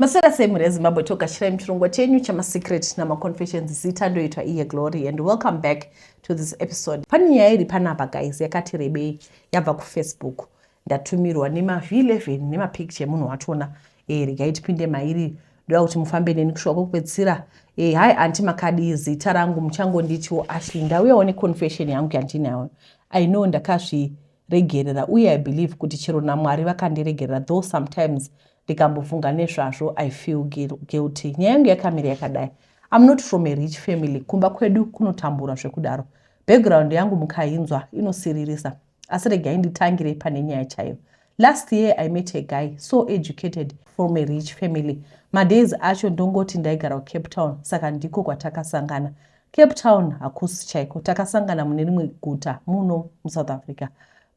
Maswera sei mhuri yeZimbabwe, togashirai muchirongwa chenyu chamasecret namaconfessions. Zita ndoitwa iye Glory and welcome back to this episode. Pane nyaya iri panapa guys, yakati rebei, yabva kuFacebook, ndatumirwa nemav11 nemapicture emunhu wachona. Regai tipinde mairi, ndoda kuti mufambe neni kusvika kwekupedzisira. Hi aunty, makadii? Zita rangu muchangonditiwo Ashley. Ndauyawo neconfession yangu yandinayo. I know ndakazviregerera uye I believe kuti chero naMwari vakandiregerera, though sometimes ndikambofunga nezvazvo I feel guilty. Nyaya yangu yakamira yakadai. I'm not from a rich family. Kumba kwedu kunotambura zvekudaro. Background yangu mukainzwa inosiririsa, asi regai nditangire pane nyaya chaiyo. Last year I met a guy so educated, from a rich family. Madays acho ndongoti ndaigara kuCape Town, saka ndiko kwatakasangana. Cape Town hakusi chaiko, takasangana mune rimwe guta muno muSouth Africa,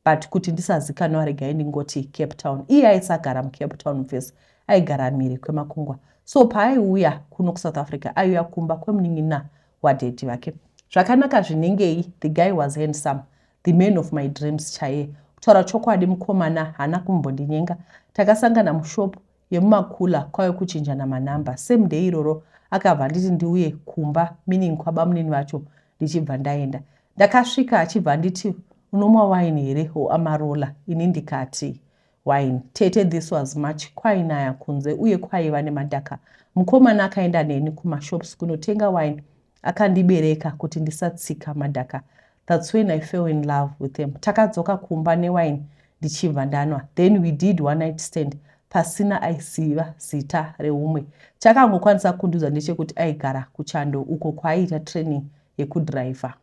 but kuti ndisazikanwa regai ndingoti Cape Town. Iye aisagara muCape Town mufesi, aigara mhiri kwemakungwa. So paaiuya kuno kuSouth Africa aiuya kumba kwemunin'ina wadaddy vake. Zvakanaka zvinengei, the guy was handsome, the man of my dreams chaiye. Kutaura chokwadi, mukomana haana kumbondinyenga. Takasangana mushop yemumakula, kwave kuchinjana manamba. Same day iroro akabva nditi ndiuye kumba, meaning kwabamunini vacho, ndichibva ndaenda. Ndakasvika achibva nditi, "Unomwa wine here or Amarula?" Ini ndikati wine. Tete, this was March, kwainaya kunze uye kwaiva nemadhaka. Mukomana akaenda neni kumashops kunotenga wine, akandibereka kuti ndisatsika madhaka. That's when I fell in love with him. Takadzoka kumba newine ndichibva ndanwa. Then we did one night stand pasina aiziva zita reumwe. Chakangokwanisa kundiudza ndechekuti aigara kuchando uko kwaaiita training yekudhiraivha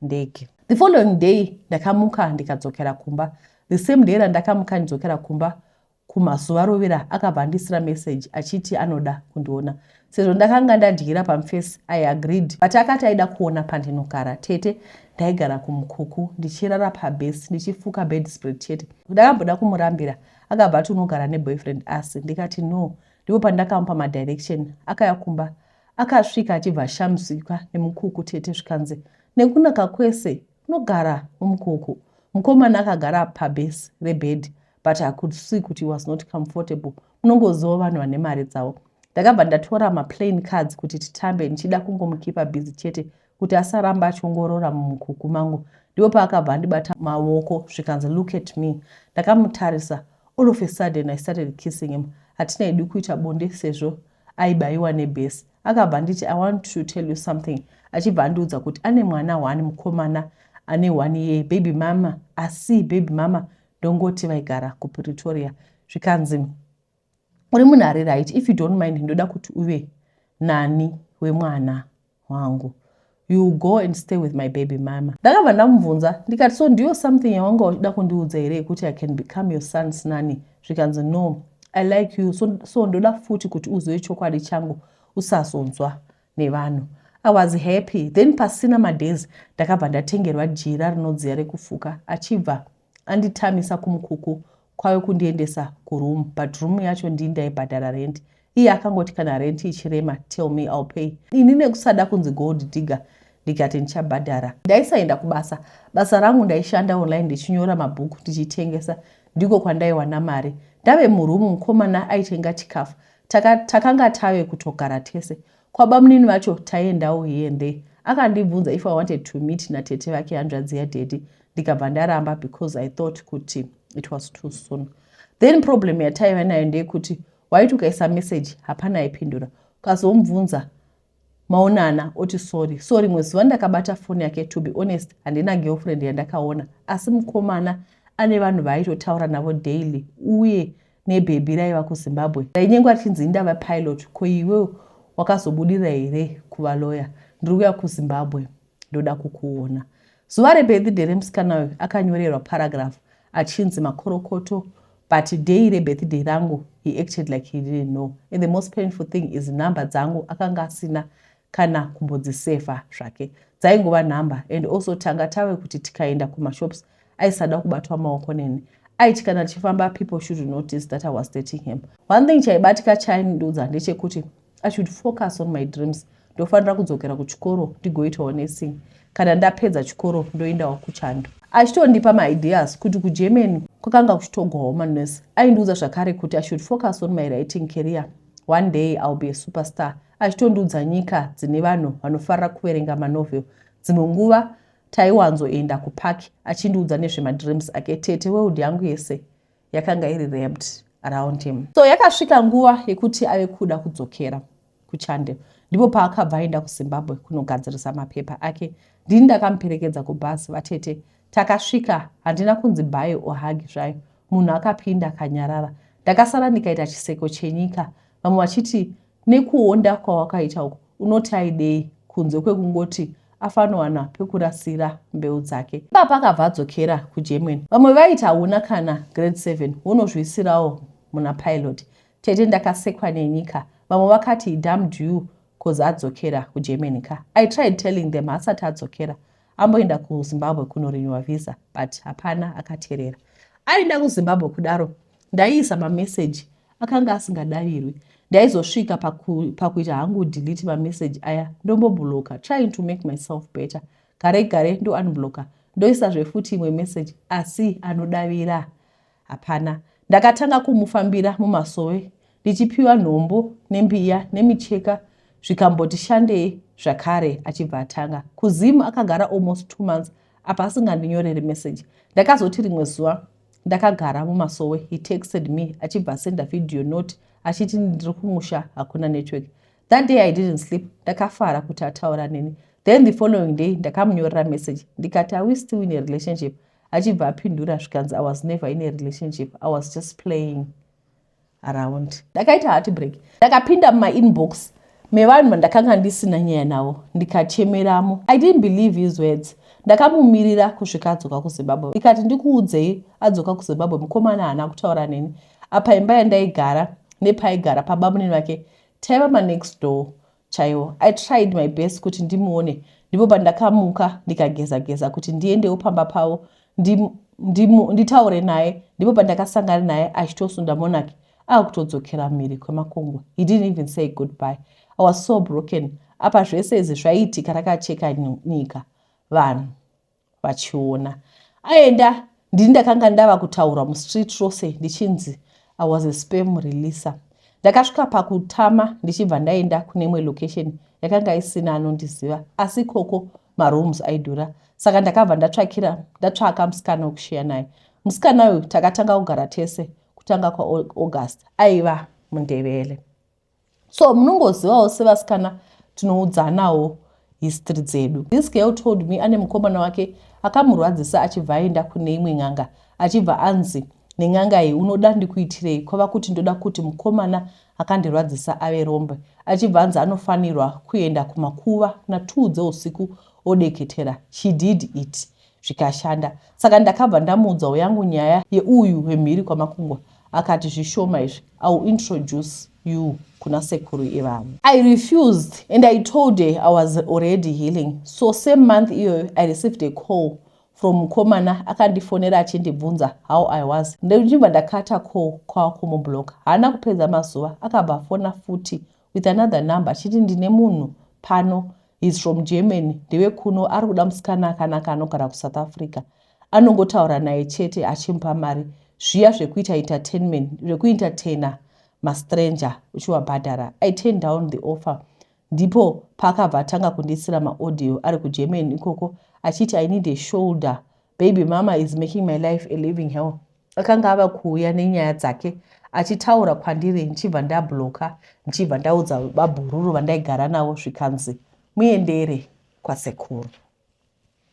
ndege. The following day ndakamuka ndikadzokera kumba. The same day randakamuka ndidzokera kumba kumazuva rovera, akabva andisira message achiti anoda kundiona. Sezvo ndakanga ndadyira pamufesi, I agreed, but akati aida kuona pandinogara. Tete, ndaigara kumukuku, ndichirara pabase, ndichifuka bedspread chete. Ndakamboda kumurambira, akabva ati, "Unogara neboyfriend?" Asi ndikati no. Ndipo pandakamupa madirection. Akaya kumba, akasvika achibva ashamisika nemukuku. Tete, zvikanzi, "Nekunaka kwese unogara mumukuku?" Mukomana akagara pabase rebed, but I could see kuti was not comfortable. Munongoziva vanhu vane mari dzavo. Ndakabva ndatora maplaying cards kuti titambe, ndichida kungomukeepa busy chete kuti asaramba achiongorora mumukuku mangu. Ndipo paakabva andibata maoko, zvikanzi, "Look at me." Ndakamutarisa. All of a sudden I started kissing him. Hatina idi kuita bonde sezvo aibayiwa nebhesi. Akabva nditi, "I want to tell you something," achibva andiudza kuti ane mwana one, mukomana ane 1 year, baby mama. Asi baby mama ndongoti vaigara kuPretoria. Zvikanzi, "Uri munhu ari right. If you don't mind, ndoda kuti uve nani wemwana wangu. You go and stay with my baby mama." Ndakabva ndamubvunza ndikati, "So ndiyo something yawanga uchida kundiudza here, yekuti I can become your son's nanny?" Zvikanzi, "No, I like you so, so ndoda futi kuti uzive chokwadi changu, usazonzwa nevanhu." I was happy. Then pasina madays ndakabva ndatengerwa jira rinodziya rekufuka, achibva anditamisa kumukuku, kwave kundiendesa kuroom, but room yacho ndii ndaibhadhara rent. Iye akangoti, "Kana rent ichirema, tell me, I'll pay." Ini nekusada kunzi gold digger ndikati ndichabhadhara. Ndaisaenda kubasa. Basa rangu ndaishanda online, ndichinyora mabhuku ndichitengesa, ndiko kwandaiwana mari. Ndave muroom, mukomana aitenga chikafu. Takanga tave kutogara tese. Kwabamunini vacho taiendawo here and there. Akandibvunza if I wanted to meet natete vake, hanzvadzi yadaddy, ndikabva ndaramba because I thought kuti it was too soon. Then problem yataiva nayo ndeyekuti waiti ukaisa message hapana aipindura, ukazomubvunza maonana oti sorry. So rimwe zuva ndakabata foni yake. To be honest, handina girlfriend yandakaona, asi mukomana ane vanhu vaaitotaura navo daily uye nebhebhi raiva kuZimbabwe rainyengwa richinzi, "Indava pilot? Ko iwe wakazobudirira here kuva lawyer? Ndiri kuuya kuZimbabwe, ndoda kukuona." Zuva rebirthday remusikana uyu akanyorerwa paragraph achinzi makorokoto, but day rebirthday rangu he acted like he didn't know. And the most painful thing is nhamba dzangu akanga asina kana kumbodzisevha zvake, dzaingova nhamba. And also tanga tave kuti tikaenda kumashops aisada kubatwa maoko neni. Aiti kana tichifamba people should notice that I was dating him. One thing chaibatika chaindiudza ndechekuti I should focus on my dreams. Ndofanira kudzokera kuchikoro ndigoitawo nursing. Kana ndapedza chikoro ndoendawo kuchando. Achitondipa maideas kuti kuGermany kwakanga kuchitogwawo manurse. Aindiudza zvakare kuti I should focus on my writing career. One day I'll be a superstar, achitondiudza nyika dzine vanhu vanofarira kuverenga manovel. Dzimwe nguva taiwanzoenda kupark achindiudza nezvemadreams ake. Tete, world yangu yese yakanga iri wrapped around him. So yakasvika nguva yekuti ave kuda kudzokera kuchande. Ndipo paakabva aenda kuZimbabwe kunogadzirisa mapepa ake. Ndini ndakamuperekedza kubhazi. Vatete, takasvika, handina kunzi bye or hug zvayo. Munhu akapinda akanyarara. Ndakasara ndikaita chiseko chenyika, vamwe vachiti, "Nekuonda kwawakaita uku, unoti aidei kunze kwekungoti afanowana pekurasira mbeu dzake?" Ipapa akabva adzokera kuGermany. Vamwe vaiti, "Hauna kana grade 7, unozviisirawo muna pilot." Tete, ndakasekwa nenyika. Vamwe vakati, "He dumped you 'cause adzokera kuGermany ka." I tried telling them asati adzokera, amboenda kuZimbabwe kunorenewa visa, but hapana akateerera. Aenda kuZimbabwe kudaro, ndaiisa mameseji akanga asingadavirwi. Ndaizosvika pakuita hangu delete mameseji aya, ndombobloka, trying to make myself better. Gare gare ndounbloka, ndoisazve futi imwe meseji, asi anodavira hapana. Ndakatanga kumufambira mumasowe, ndichipiwa nhombo nembiya nemicheka. Zvikamboti shandei zvakare, achibva atanga kuZimu. Akagara almost 2 months apa asingandinyoreri message. Ndakazoti rimwe zuva ndakagara mumasowe, he texted me, achibva asenda video note achiti, "Ndiri kumusha, hakuna network." That day I didn't sleep. Ndakafara kuti ataura neni. Then the following day ndakamunyorera message ndikati, "Are we still in a relationship?" Achibva apindura zvikanzi, "I was never in a relationship, I was just playing around." Ndakaita heartbreak. Ndakapinda mumainbox mevanhu vandakanga ndisina nyaya navo, ndikachemeramo. I didn't believe his words. Ndakamumirira kusvika adzoka kuZimbabwe. Ikati, "Ndikuudzei, adzoka kuZimbabwe, mukomana haana kutaura neni." Apa imba yandaigara nepaigara pabamunini vake taiva manext door chaiwo. I tried my best kuti ndimuone. Ndipo pandakamuka, ndikageza geza kuti ndiendewo pamba pavo nditaure naye. Ndipo pandakasangana naye achitosunda Monarch, akutodzokera mhiri kwemakungwa. He didn't even say goodbye. I was so broken. Apa zvese izvi zvaiitika rakacheka nyika, vanhu vachiona. Aenda, ndini ndakanga ndava kutaurwa mustreet rose ndichinzi I was a sperm releaser. Ndakasvika pakutama, ndichibva ndaenda kune imwe location yakanga isina anondiziva, asi ikoko marooms aidhura. Saka ndakabva ndatsvaka musikana wekushiya naye. Musikana uyu takatanga kugara tese kutanga kwaAugust. Aiva muNdevele. So munongozivawo, sevasikana tinoudzanawo history dzedu. This girl told me ane mukomana wake akamurwadzisa, achibva aenda kune imwe n'anga, achibva anzi nen'anga iyi, "Unoda ndikuitirei?" Kwava kuti, "Ndoda kuti mukomana akandirwadzisa ave rombe." Achibva anzi anofanirwa kuenda kumakuva na2 dzeusiku odeketera. She did it, zvikashanda. Saka ndakabva ndamuudzawo yangu nyaya yeuyu wemhiri kwamakungwa. Akati, "Zvishoma izvi, I will introduce you kuna sekuru ivavo." I refused and I told her I was already healing. So same month iyoyo I received a call from mukomana. Akandifonera achindibvunza how I was. Ndichibva ndakata call kwakumublock. Haana kupedza mazuva, akabva afona futi with another number achiti, "Ndine munhu pano, is from Germany, ndevekuno, ari kuda musikana akanaka anogara kuSouth Africa, anongotaura naye chete achimupa mari, zviya zvekuita entertainment, zvekuentertaina mastranger uchiwabhadhara." I turned down the offer. Ndipo paakabva atanga kundisira maaudio ari kuGermany ikoko achiti, "I need a shoulder. Baby mama is making my life a living hell." Akanga ava kuuya nenyaya dzake achitaura kwandiri. Ndichibva ndabloka, ndichibva ndaudza babhururu vandaigara navo, zvikanzi, "Muendere kwasekuru."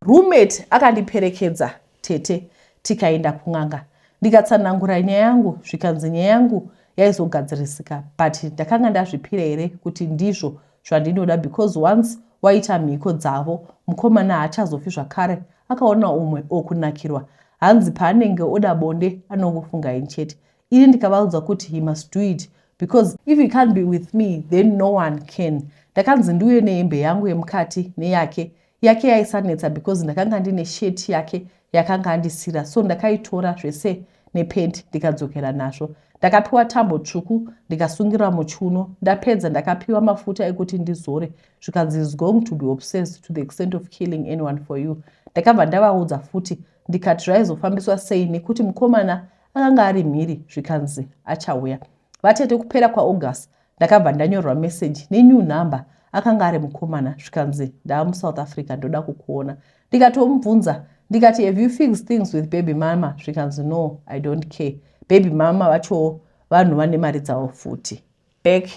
Roommate akandiperekedza, tete, tikaenda kun'anga. Ndikatsanangura nyaya yangu, zvikanzi nyaya yangu yaizogadzirisika, but ndakanga ndazvipira here kuti ndizvo zvandinoda? Because once waita mhiko dzavo, mukomana haachazofi zvakare akaona umwe okunakirwa. Hanzi paanenge oda bonde anongofunga ini chete. Ini ndikavaudza kuti he must do it, because if he can't be with me, then no one can. Ndakanzi ndiuye nehembe yangu yemukati neyake. Yake yaisanetsa because ndakanga ndine sheti yake yakanga andisira, so ndakaitora zvese nepenti, ndikadzokera nazvo. Ndakapiwa tambo tsvuku, ndikasungira muchiuno. Ndapedza, ndakapiwa mafuta ekuti ndizore, zvikanzi, "Is going to be obsessed to the extent of killing anyone for you." Ndakabva ndavaudza futi, ndikati zvaizofambiswa sei nekuti mukomana akanga ari mhiri? Zvikanzi achauya. Vatete, kupera kwaAugust Ndakabva ndanyorerwa message nenew number. Akanga ari mukomana, zvikanzi, "Ndava muSouth Africa, ndoda kukuona." Ndikatomubvunza ndikati, "Have you fixed things with baby mama?" Zvikanzi, "No, I don't care." Baby mama vachowo vanhu vane mari dzavo futi. Back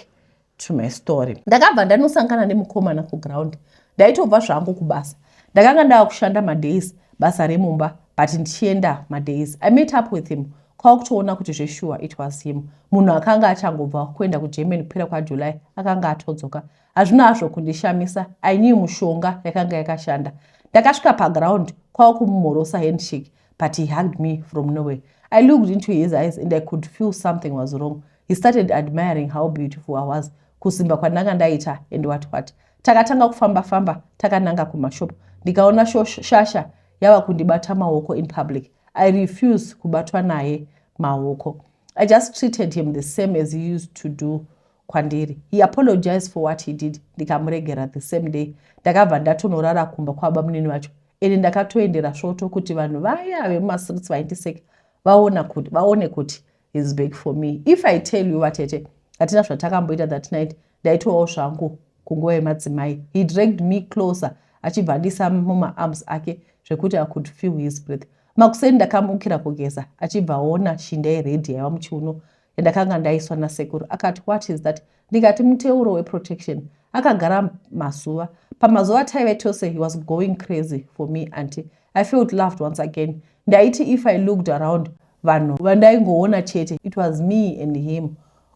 to my story. Ndakabva ndanosangana nemukomana kuground. Ndaitobva zvangu kubasa. Ndakanga ndava kushanda madays, basa remumba, but ndichienda madays. I met up with him, kwakutoona kuti zvesure it was him. Munhu akanga achangobva kuenda kuGermany kupera kwaJuly, akanga atodzoka. Hazvina hazvo kundishamisa. I knew mushonga yakanga yakashanda. Ndakasvika paground, kwakumumhorosa handshake, but he hugged me from nowhere. I looked into his eyes and I could feel something was wrong. He started admiring how beautiful I was, kusimba kwandanga ndaita and what what. Takatanga kufamba famba takananga kumashop. Ndikaona shasha yava kundibata maoko in public. I refuse kubatwa naye maoko. I just treated him the same as he used to do kwandiri. He apologized for what he did, ndikamuregera. The same day ndakabva ndatonorara kumba kwaba munini vacho, ende ndakatoendera svoto kuti vanhu vaya vemumastreets vaindiseka vaone kuti is back for me. If I tell you, vatete, hatina zvatakamboita that night. Ndaitovawo zvangu kunguva yemadzimai. He dragged me closer, achibva andisa mumaarms ake zvekuti I could feel his breath. Makuseni ndakamukira kugeza, achibva aona shinda yered yaiva muchiuno yandakanga ndaiswa nasekuru. Akati, "What is that?" Ndikati, "Muteuro weprotection." Akagara mazuva. Pamazuva taive tose, he was going crazy for me. Aunty, I felt loved once again. Ndaiti if I looked around, vanhu vandaingoona chete, it was me and him,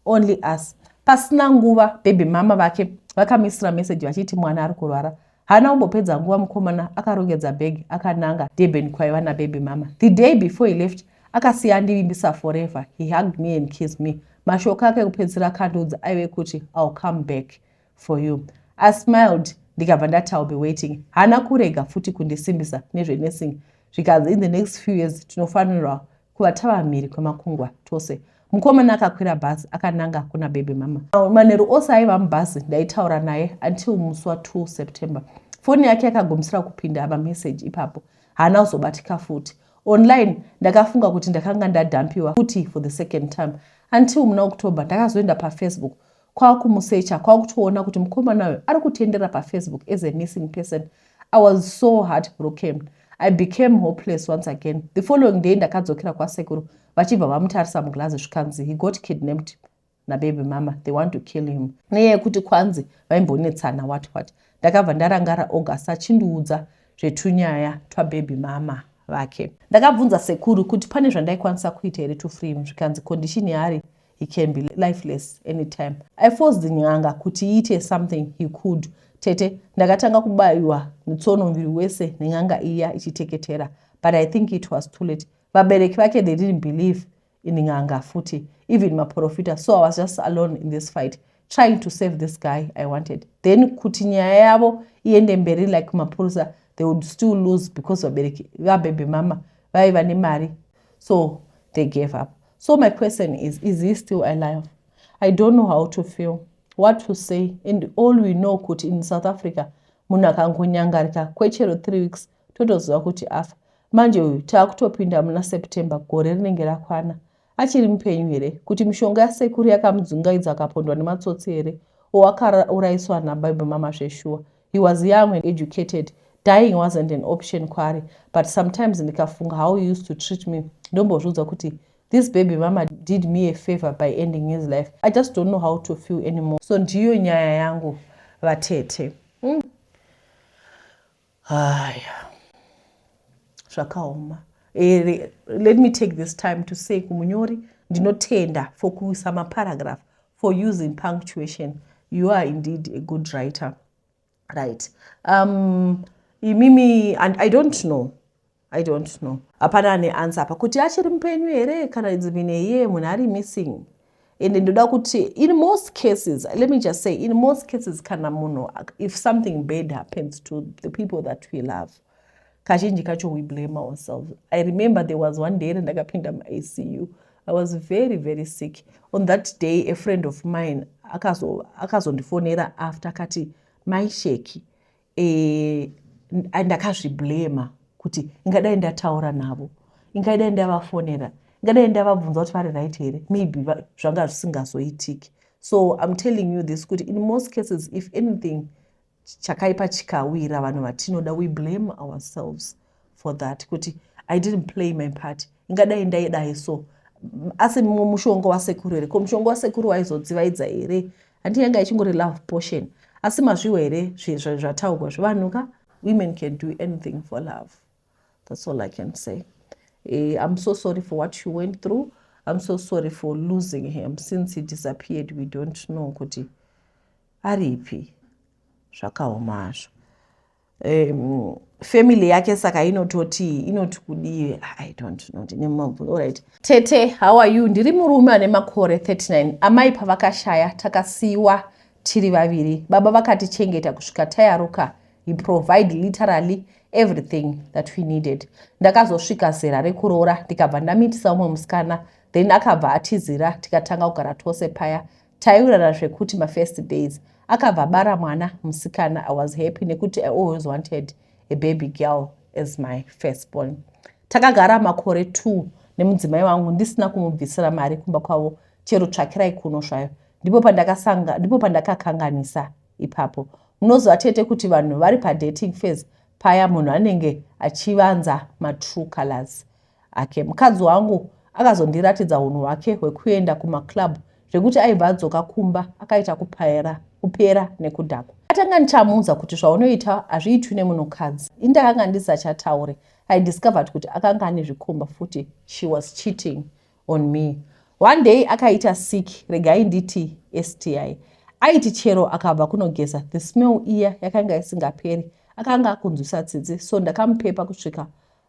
only us. Pasina nguva, baby mama vake vakamisira meseji vachiti mwana ari kurwara. Haana kumbopedza nguva, mukomana akarongedza bhegi, akananga Durban kwaiva nababy mama. The day before he left, akasiya andivimbisa forever. He hugged me and kissed me. Mashoko ake ekupedzisira akandiudza aive kuti, "I'll come back for you." I smiled, ndikabva ndati, "I'll be waiting." Haana kurega futi kundisimbisa nezvenursing, zvikanzi in the next few years tinofanirwa kuva tava mhiri kwemakungwa tose. Mukomana akakwira bhasi, akananga kuna baby mama. Manheru ose aiva mubhasi ndaitaura naye until musi wa2 September. Foni yake yakagumisira kupinda mameseji ipapo. Haana kuzobatika futi online. Ndakafunga kuti ndakanga ndadhampiwa futi for the second time, until muna October ndakazoenda paFacebook kwakumusecha, kwakutoona kuti mukomana uyu ari kutendera paFacebook as a missing person. I was so heartbroken. I became hopeless once again. The following day ndakadzokera kwasekuru, vachibva vamutarisa muglazi, zvikanzi he got kidnapped nababy mama. They want to kill him nenyaya yekuti kwanzi vaimbonetsana, what what. Ndakabva ndarangara August achindiudza zvetunyaya twababy mama vake. Ndakabvunza sekuru kuti pane zvandaikwanisa kuita here to free him, zvikanzi condition yaari, he can be lifeless anytime. I forced nyanga kuti iite something he could. Tete, ndakatanga kubayiwa netsono muviri wese nen'anga iya ichiteketera, but I think it was too late. Vabereki vake, they didn't believe in n'anga futi, even maprofita. So I was just alone in this fight, trying to save this guy I wanted. Then kuti nyaya yavo iende mberi like mapurisa, they would still lose because vabereki vababy mama vaiva nemari, so they gave up. So my question is he still alive? I don't know how to feel, what to say. And all we know kuti in South Africa munhu akangonyangarika kwechero 3 weeks, totoziva kuti afa. Manje uyu taakutopinda muna September, gore rinenge rakwana. Achiri mupenyu here? Kuti mishonga yasekuru yakamudzungaidza akapondwa nematsotsi here, o akaurayiswa nababy mama zveshuwa? He was young and educated. Dying wasn't an option kwaari. But sometimes ndikafunga how he used to treat me, ndombozviudza kuti this baby mama did me a favor by ending his life. I just don't know how to feel anymore. So ndiyo nyaya yangu, vatete. Haya, zvakaoma. Let me take this time to say kumunyori, ndinotenda for kuisa maparagraph, for using punctuation. You are indeed a good writer. Right, imimi, and I don't know, I don't know, hapana ane answer apa kuti achiri mupenyu here kana it's been a year munhu ari missing. Ende ndoda kuti in most cases, let me just say, in most cases, kana munhu, if something bad happens to the people that we love, kazhinji kacho we blame ourselves. I remember there was one day randakapinda muICU. I was very, very sick on that day. A friend of mine akazondifonera after, akati, "Maisheki, ndakazviblema kuti ingadai ndataura navo, ingadai ndavafonera, ingadai ndavabvunza kuti vari right here, maybe zvanga zvisingazoitiki." So I'm telling you this kuti in most cases, if anything chakaipa chikawira vanhu vatinoda, we blame ourselves for that, kuti I didn't play my part, ingadai ndaidai. So asi mumwe mushonga wasekuru here? Ko mushonga wasekuru waizodzivaidza here? Handi yanga ichingori love potion? Asi mazviwo here zvataurwa zvevanhu ka? Women can do anything for love. That's all I can say. I'm so sorry for what you went through. I'm so sorry for losing him. Since he disappeared, we don't know kuti aripi. Zvakaoma hazvo. Family yake saka inototi, inoti kudii? I don't know, ndine mabvunzo. Alright, tete, how are you? Ndiri murume ane makore 39. Amai pavakashaya, takasiyiwa tiri vaviri. Baba vakatichengeta kusvika tayaruka. He provide literally everything that we needed. Ndakazosvika zera rekuroora, ndikabva ndamitisa umwe musikana, then akabva atizira. Tikatanga kugara tose. Paya taiurara zvekuti mafirst days akabva bara mwana musikana. I was happy nekuti I always wanted a baby girl as my firstborn. Takagara makore 2 nemudzimai wangu ndisina kumubvisira mari kumba kwavo, chero tsvakirai kuno zvayo. Ndipo pandakakanganisa ipapo. Munoziva tete, kuti vanhu vari padating phase paya, munhu anenge achivanza matrue colors ake. Mukadzi wangu akazondiratidza unhu hwake hwekuenda kumaclub, zvekuti aibva adzoka kumba akaita kupaira kupera nekudhakwa. Atanga ndichamuudza kuti zvaunoita hazviitwi nemunhukadzi, indakanga ndisachataure. I discovered kuti akanga ane zvikomba futi. She was cheating on me. One day akaita sick, regai nditi STI. Aiti chero akabva kunogeza, the smell iya yakanga isingaperi. Akanga akunzwisa tsitsi, so ndakamupepa kusvika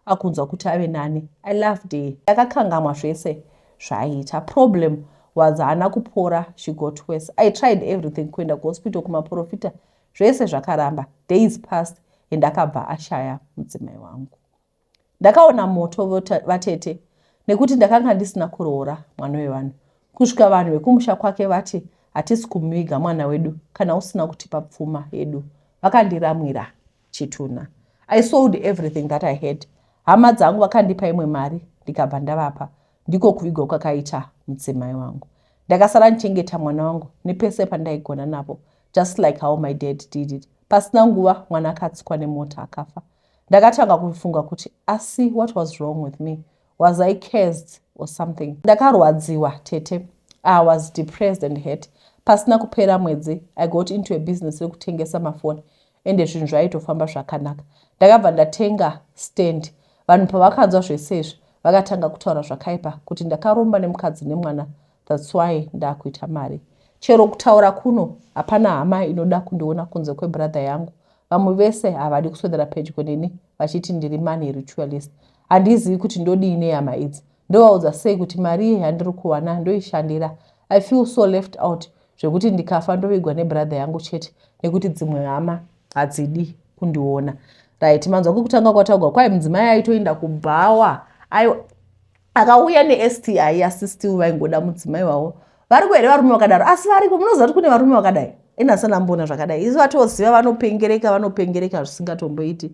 akunzwa kuti ave nani. I loved her. Ndakakangamwa zvese zvaaiita. Problem was haana kupora. She got worse. I tried everything, kuenda kuhospital, kumaprofita, zvese zvakaramba. Days passed and akabva ashaya mudzimai wangu. Ndakaona moto, vatete, nekuti ndakanga ndisina kuroora mwana wevanhu, kusvika vanhu vekumusha kwake vati, "Hatisi kumuviga mwana wedu kana usina kutipa pfuma yedu." Vakandiramwira chitunha. I sold everything that I had. Hama dzangu vakandipa imwe mari, ndikabva ndavapa. Ndiko kuvigwa kwakaita mudzimai wangu. Ndakasara ndichengeta mwana wangu nepese pandaigona napo, just like how my dad did it. Pasina nguva mwana akatsikwa nemota akafa. Ndakatanga kufunga kuti asi what was wrong with me? Was I cursed or something? Ndakarwadziwa, tete. I was depressed and hurt. Pasina kupera mwedzi, I got into a business rekutengesa mafoni, ende zvinhu zvaitofamba zvakanaka. Ndakabva ndatenga stand. Vanhu pavakanzwa zvese izvi, vakatanga kutaura zvakaipa kuti ndakaromba nemukadzi nemwana, that's why ndakuita mari. Chero kutaura kuno hapana hama inoda kundiona kunze kwebrother yangu. Vamwe vese havadi kuswedera pedyo neni, vachiti ndiri money ritualist. Handizivi kuti ndodii nehama idzi. Ndovaudza sei kuti mari yandiri kuwana ndoishandira? I feel so left out, zvekuti ndikafa ndovigwa nebrother yangu chete, nekuti dzimwe hama hadzidi kundiona. Right, manzwa kwekutanga kwataurwa kwai mudzimai aitoenda kubhawa, akauya neSTI, asi still vaingoda mudzimai wavo. Variko here varume vakadaro? Asi variko, munoziva kuti kune varume vakadai? Inasana ambona zvakadai. Isu vatoziva vanopengereka, vanopengereka zvisingatomboiti.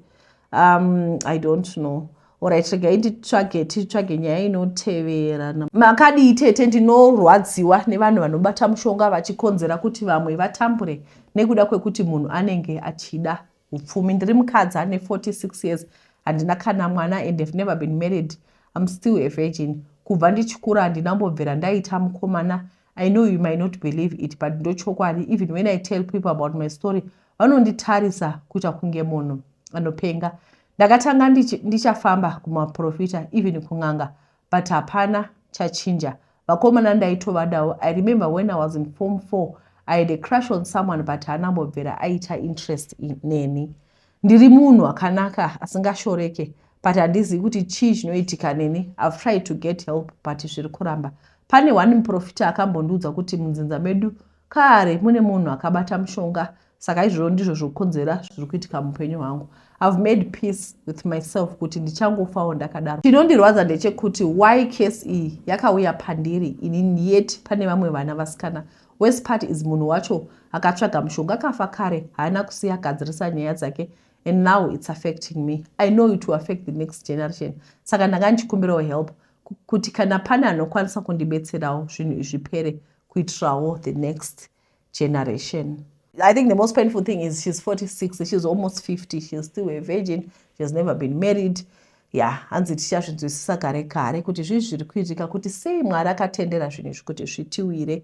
I don't know. Alright, regai nditsvage, titsvage nyaya inotevera. Makadii tete? Ndinorwadziwa nevanhu vanobata mushonga vachikonzera kuti vamwe vatambure nekuda kwekuti munhu anenge achida upfumi. Ndiri mukadzi ane 46 years. Handina kana mwana and have never been married. I'm still a virgin. Kubva ndichikura handinambobvira ndaita mukomana. I know you might not believe it, but ndochokwadi. Even when I tell people about my story, vanonditarisa kuita kunge munhu anopenga. Ndakatanga ndichafamba kumaprofita, even kun'anga, but hapana chachinja. Vakomana ndaitovadawo. I remember when I was in form 4, I had a crush on someone, but haanambobvira aita interest neni. Ndiri munhu akanaka asingashoreke, but handizivi kuti chii chinoitika neni. I've tried to get help, but zviri kuramba. Pane one muprofita akambondiudza kuti munzinza medu kare mune munhu akabata mushonga, saka izvozvo ndizvo zvokonzera zviri kuitika muupenyu hwangu. I've made peace with myself kuti ndichangofawo ndakadaro. Chinondirwadza ndechekuti why case iyi yakauya pandiri inini, yet pane vamwe vana vasikana. Worst part is munhu wacho akatsvaga mushonga akafa kare, haana kusiya agadzirisa nyaya dzake, and now it's affecting me. I know it will affect the next generation. Saka ndanga ndichikumbirawo help kuti kana pane anokwanisa kundibetserawo zvinhu izvipere. Kuitirawo the next generation. I think the most painful thing is she's 46, she's almost 50, she's still a virgin, she has never been married. Ya, hanzi tichazvinzwisisa kare kare kuti zvii zviri kuitika, kuti sei Mwari akatendera zvinhu izvi kuti zvitiwire.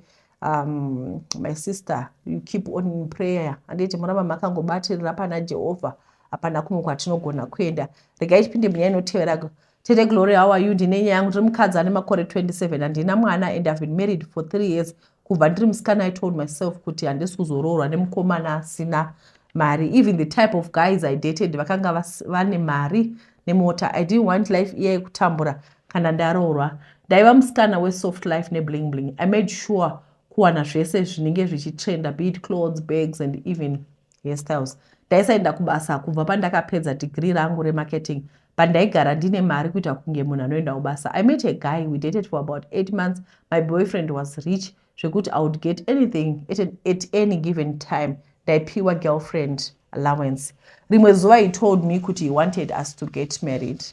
My sister, you keep on prayer, handiti? Muramba makangobatirira pana Jehovha, hapana kumwe kwatinogona kuenda. Regai tipinde munyaya inotevera. Tete Glory, how are you? Ndine nyaya yangu. Ndiri mukadzi ane makore 27, handina mwana and I've been married for 3 years. Kubva ndiri musikana, I told myself kuti handisi kuzoroorwa nemukomana asina mari. Even the type of guys I dated vakanga vane mari nemota. I didn't want life iya yekutambura kana ndaroorwa. Ndaiva musikana wesoft life nebling bling. I made sure kuwana zvese zvinenge zvichitrenda, be it clothes, bags and even hairstyles. Ndaisaenda kubasa kubva pandakapedza dhigiri rangu remarketing, but ndaigara ndine mari kuita kunge munhu anoenda kubasa. I met a guy, we dated for about 8 months. My boyfriend was rich zvekuti I would get anything at any given time. Ndaipiwa girlfriend allowance. Rimwe zuva he told me kuti he wanted us to get married.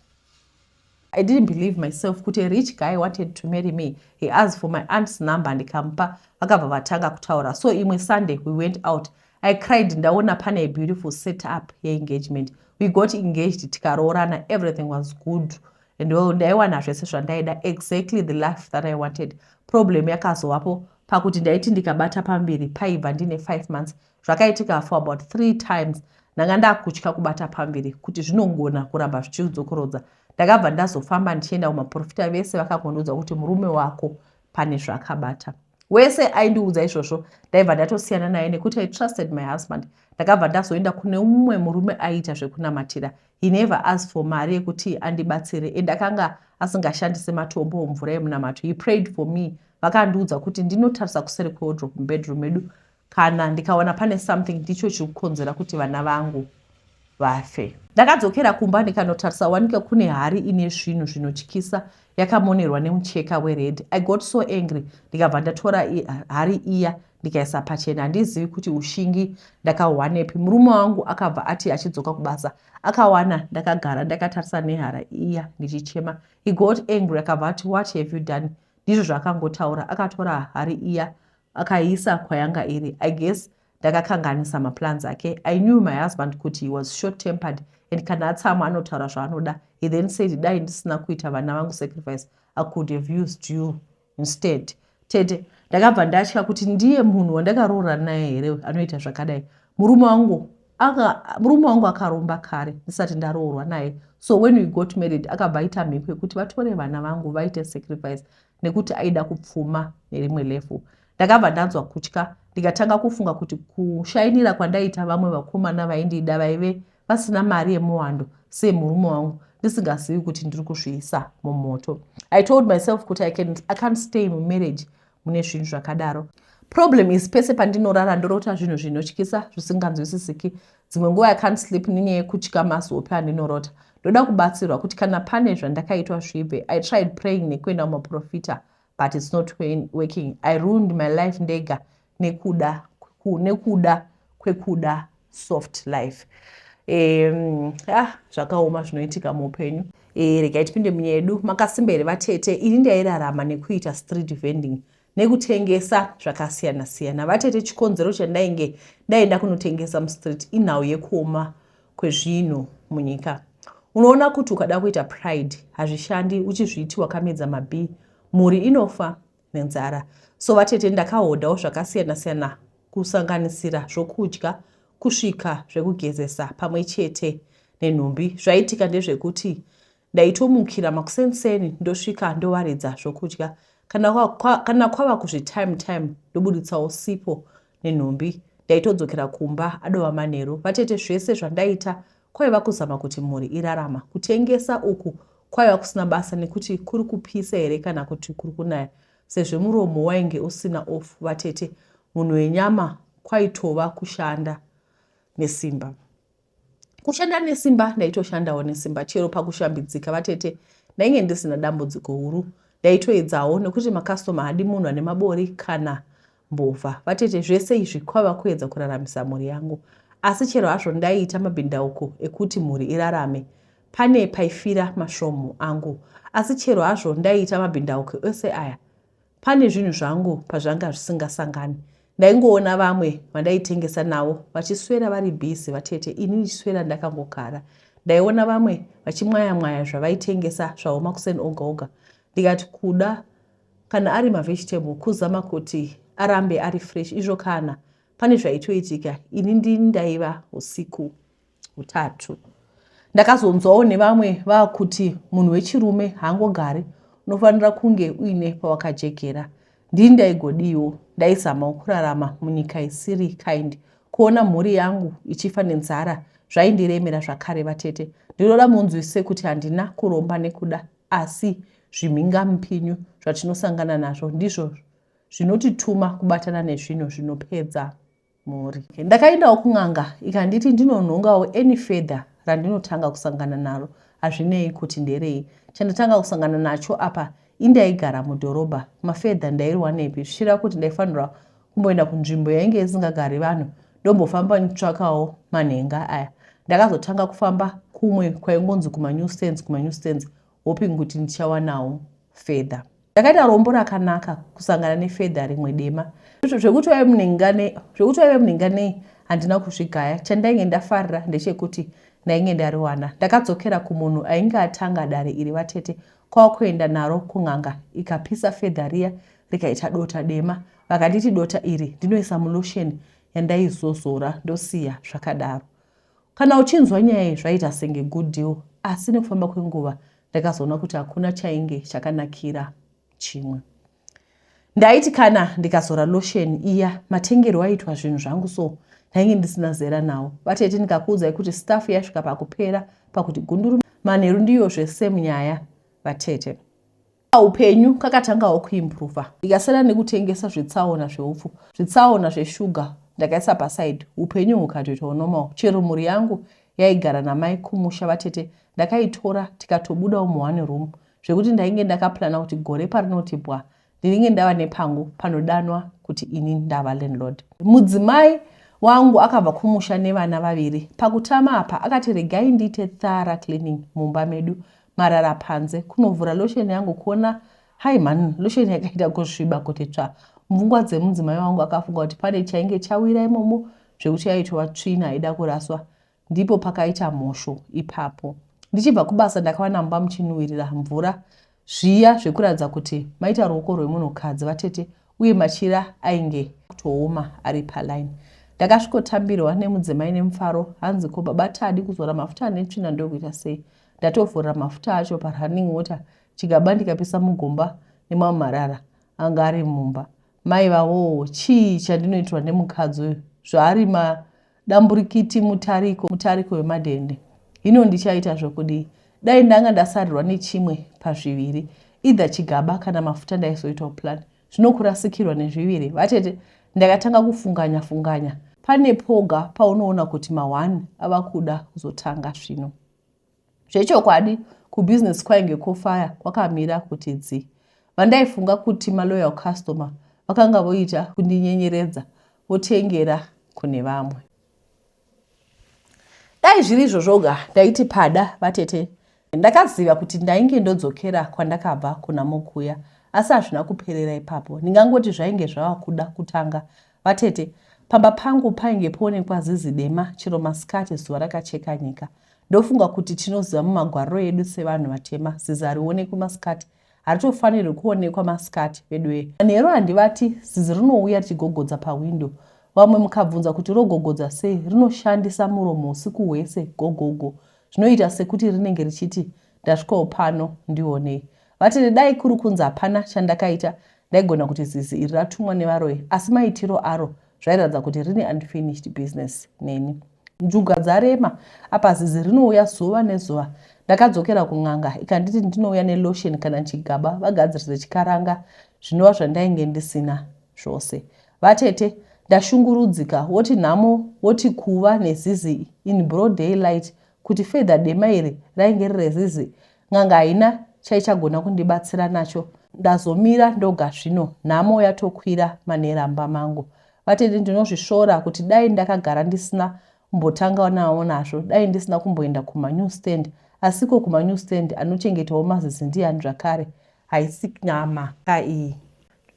I didn't believe myself kuti a rich guy wanted to marry me. He asked for my aunt's number, ndikamupa. Vakabva vatanga kutaura. So imwe Sunday we went out. I cried ndaona pane a beautiful setup yeengagement. We got engaged, tikaroorana. Everything was good and well, ndaiwana zvese zvandaida, exactly the life that I wanted. Problem yakazovapo pakuti ndaiti ndikabata pamberi paibva ndine 5 months. Zvakaitika for about three times. Ndanga ndakutya kubata pamberi kuti zvinogona kuramba zvichidzokorodza. Ndakabva ndazofamba ndichienda kumaprofita. Vese vakangondiudza kuti murume wako pane zvakabata. Wese aindiudza izvozvo ndaibva ndatosiyana naye nekuti I trusted my husband. Ndakabva ndazoenda kune mumwe murume aiita zvekunamatira. He never asked for mari yekuti andibatsire and akanga asingashandisi matombo, mvura yemunamato. He prayed for me. Vakandiudza kuti ndinotarisa kuseri kwewardrobe mubedroom medu, kana ndikaona pane something, ndicho chiri kukonzera kuti vana vangu vafe. Ndakadzokera kumba ndikanotarisa, wanike kune hari ine zvinhu zvinotyisa yakamonerwa nemucheka wered. I got so angry, ndikabva ndatora hari iya ndikaisa pachena. Handizivi kuti ushingi ndakahwanepi. Murume wangu akabva ati achidzoka kubasa akawana ndakagara ndakatarisa nehara iya ndichichema. He got angry, akabva ati, "What have you done?" Ndizvo zvaakangotaura. Akatora hari iya akaiisa kwayanga iri. I guess ndakakanganisa maplans ake. I knew my husband, kuti he was short tempered and kana atsamwa anotaura zvaanoda. He then said dai ndisina kuita vana vangu sacrifice, I could have used you instead. Tete, ndakabva ndatya kuti ndiye munhu wandakaroora naye here anoita zvakadai. Murume wangu akaromba kare ndisati ndaroorwa naye. So when we got married, akabva aita mhiko yekuti vatore vana vangu vaite sacrifice nekuti aida kupfuma nerimwe level. Ndakabva ndanzwa kutya, ndikatanga kufunga kuti kushainira kwandaita vamwe vakomana vaindida vaive vasina mari yemuwando semurume wangu, ndisingazivi kuti ndiri kuzviisa mumoto. I told myself kuti I can't stay mumarriage mune zvinhu zvakadaro. Problem is, pese pandinorara ndorota zvinhu zvinotyisa zvisinganzwisisiki. Dzimwe nguva I can't sleep nenyaya yekutya mazope andinorota. Ndoda kubatsirwa kuti kana pane zvandakaitwa zvibve. I tried praying nekuenda kumaprofita, but it's not working. I ruined my life ndega nekuda kwekuda soft life. Ah, zvakaoma zvinoitika muupenyu. Regai tipinde munyaya yedu. Makasimba here vatete? Ini ndairarama nekuita street vending nekutengesa zvakasiyana-siyana. Vatete, chikonzero chandainge ndaenda kunotengesa mustreet inhau yekuoma kwezvinhu munyika. Unoona kuti ukada kuita pride hazvishandi, uchizviti wakamedza mabhii, mhuri inofa nenzara. So vatete, ndakahodhawo zvakasiyana-siyana, kusanganisira zvokudya kusvika zvekugezesa pamwe chete nenhumbi. Zvaitika ndezvekuti ndaitomukira makuseni, ndosvika ndowaridza zvokudya. Kana kwava kuzvitime time, ndobuditsawo sipo nenhumbi. Ndaitodzokera kumba adova manheru. Vatete, zvese zvandaita kwaiva kuzama kuti mhuri irarama. Kutengesa uku kwaiva kusina basa nekuti kuri kupisa here kana kuti kuri kunaya, sezvo muromo wainge usina off. Vatete, munhu wenyama kwaitova kushanda nesimba, kushanda nesimba. Ndaitoshandawo nesimba chero pakushambidzika. Vatete, ndainge ndisina dambudziko huru. Ndaitoedzawo nekuti makastoma haadi munhu ane mabori kana mbovha. Vatete, zvese izvi kwava kuedza kuraramisa mhuri yangu. Asi chero hazvo ndaiita mabhindauko ekuti mhuri irarame, pane paifira masvomu angu. Asi chero hazvo ndaiita mabhindauko ese aya. Pane zvinhu zvangu pazvanga zvisingasangani. Ndaingoona vamwe vandaitengesa navo vachiswera vari busy vatete ini ndichiswera ndakangogara. Ndaiona vamwe vachimwaya mwaya zvavaitengesa zvavo makuseni oga oga ndikati kuda kana ari mavegetable kuzama kuti arambe ari fresh izvo kana pane zvaitoitika ini ndini ndaiva usiku hutatu. Ndakazonzwawo nevamwe vakuti munhu wechirume haangogari unofanira kunge uine pawakajegera. Ndini ndaigodiwo, ndaizamawo kurarama munyika isiri kind. Kuona mhuri yangu ichifa nenzara zvaindiremera zvakare vatete. Ndinoda munzwise kuti handina kuromba nekuda asi zvimhingamupinyu zvatinosangana nazvo ndizvo zvinotituma kubatana nezvinhu zvinopedza mhuri. Ndakaendawo kun'anga ikanditi ndinonhongawo any feather randinotanga kusangana naro hazvinei kuti nderei. Chandatanga kusangana nacho apa indaigara mudhorobha mafeather ndairiwanepi zvichireva kuti ndaifanirwa kumboenda kunzvimbo yainge isingagari vanhu ndombofamba nditsvakawo manhenga aya. Ndakazotanga kufamba kumwe kwaingonzi kumanew stands kumanew stands hoping kuti ndichawanawo feather. Ndakaita rombo rakanaka kusangana nefedha rimwe dema. Zvekuti waive munhenga nei handina kuzvigaya. Chandainge ndafarira ndechekuti ndainge ndariwana. Ndakadzokera kumunhu ainge atanga dare iri vatete kwakuenda naro kun'anga ikapisa fedha riya rikaita dota dema. Vakanditi dota iri ndinoisa mulotion yandaizozora ndosiya zvakadaro. Kana uchinzwa nyaya iyi zvaiita senge good deal asi nekufamba kwenguva ndakazoona kuti hakuna chainge chakanakira chimwe. Ndaiti kana ndikazora lotion iya matengerwo aiitwa zvinhu zvangu so ndainge ndisina zera nawo. Vatete ndikakuudzai kuti staff yasvika pakupera pakuti gunduru manheru ndiyozve same nyaya vatete. Kaupenyu kakatangawo kuimprover ndikasiyana nekutengesa zvitsaona zveupfu, zvitsaona zveshuga ndakaisa paside upenyu hukatoitawo normal chero mhuri yangu yaigara namai kumusha vatete ndakaitora tikatobudawo muone room zvekuti ndainge ndakaplana kuti gore parinoti bwa ndinenge ndava nepangu panodanwa kuti ini ndava landlord. Mudzimai wangu akabva kumusha nevana vaviri pakutama apa akati regai ndiite thorough cleaning mumba medu marara panze kunovhura lotion yangu kuona hai mhan lotion yakaita kusviba kuti tsva mupfungwa dzemudzimai wangu akafunga kuti pane chainge chawira imomo zvekuti yaitova tsvina aida kuraswa ndipo pakaita mhosho ipapo ndichibva kubasa ndakawana mumba muchinuwirira mvura zviya zvekuratidza kuti maita ruoko rwemunhukadzi vatete uye machira ainge kutooma ari paline ndakasvikotambirwa nemudzimai nemufaro hanzi ko baba tadi kuzora mafuta ane tsvina ndokuita sei Ndatovhurira mafuta acho parunning water chigaba ndikapisa mugomba nemamwe marara anga ari mumba. Mai vawoo chii chandinoitirwa nemukadzi uyu zvaari madamburikiti mutariko mutariko wemadhende. Hino ndichaita zvokudii? Dai ndanga ndasarirwa nechimwe pazviviri either chigaba kana mafuta ndaizoitawo plan. Zvino kurasikirwa nezviviri vatete ndakatanga kufunganya funganya. Pane poga paunoona kuti ma-one ava kuda kuzotanga zvino. Zvechokwadi kubusiness kwainge kofaya kwakamira kuti dzi. Vandaifunga kuti maloyal customer vakanga voita kundinyenyeredza votengera kune vamwe. Dai zviri izvo zvoga ndaiti pada vatete. Ndakaziva kuti ndainge ndodzokera kwandakabva kuna Mukuya asi hazvina kuperera ipapo. Ndingangoti zvainge zvava kuda kutanga vatete. Pamba pangu painge poonekwa zizi dema chero masikati zuva rakacheka nyika. Ndofunga kuti tinoziva mumagwariro edu sevanhu vatema zizi harionekwi masikati haritofanirwi kuonekwa masikati veduwee. Manheru handivati zizi rinouya richigogodza pahwindo. Vamwe mukabvunza kuti rogogodza sei rinoshandisa muromo usiku hwese gogogo. Zvinoita sekuti rinenge richiti ndasvikawo pano ndionei. Vatete dai kuri kunzi hapana chandakaita ndaigona kuti zizi iri ratumwa nevaroyi asi maitiro aro zvairatidza kuti rine unfinished business neni. Njuga dzarema apa zizi rinouya zuva nezuva. Ndakadzokera kun'anga ikanditi ndinouya nelotion kana chigaba vagadzirise chikaranga zvinova zvandainge ndisina zvose. Vatete ndashungurudzika woti nhamo woti kuva nezizi in broad daylight kuti feather dema iri rainge riri rezizi n'anga haina chaichagona kundibatsira nacho. Ndazomira ndoga zvino nhamo yatokwira manera mumba mangu. Vatete ndinozvisvora kuti dai ndakagara ndisina kumbotanga nawo nazvo dai ndisina kumboenda kumanew stand asi ko kumanew stand anochengetawo mazizi ndiyani zvakare haisi nyama ka iyi.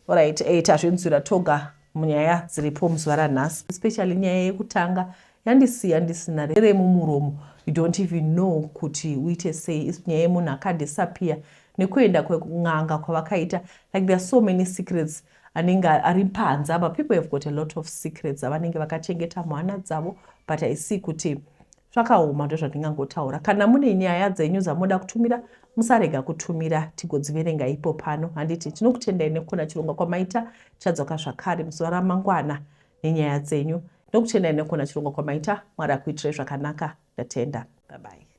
Alright, eh, tazvinzwira toga munyaya dziripo muzuva ranhasi, especially nyaya yekutanga yandisiya ndisina remumuromo. You don't even know kuti uite sei. Nyaya yemunhu akadisappear nekuenda kwen'anga kwavakaita, like there are so many secrets anenge ari panze apa. People have got a lot of secrets avanenge vakachengeta muhana dzavo, but I see kuti zvakaoma. Ndozvandingangotaura. Kana mune nyaya dzenyu dzamunoda kutumira, musarega kutumira, tigodziverenga ipo pano, handiti? Tinokutendai nekuona chirongwa kwamaita. Tichadzoka zvakare muzuva ramangwana nenyaya dzenyu. Ndokutendai nekuona chirongwa kwamaita. Mwari akuitirai zvakanaka. Ndatenda, bye bye.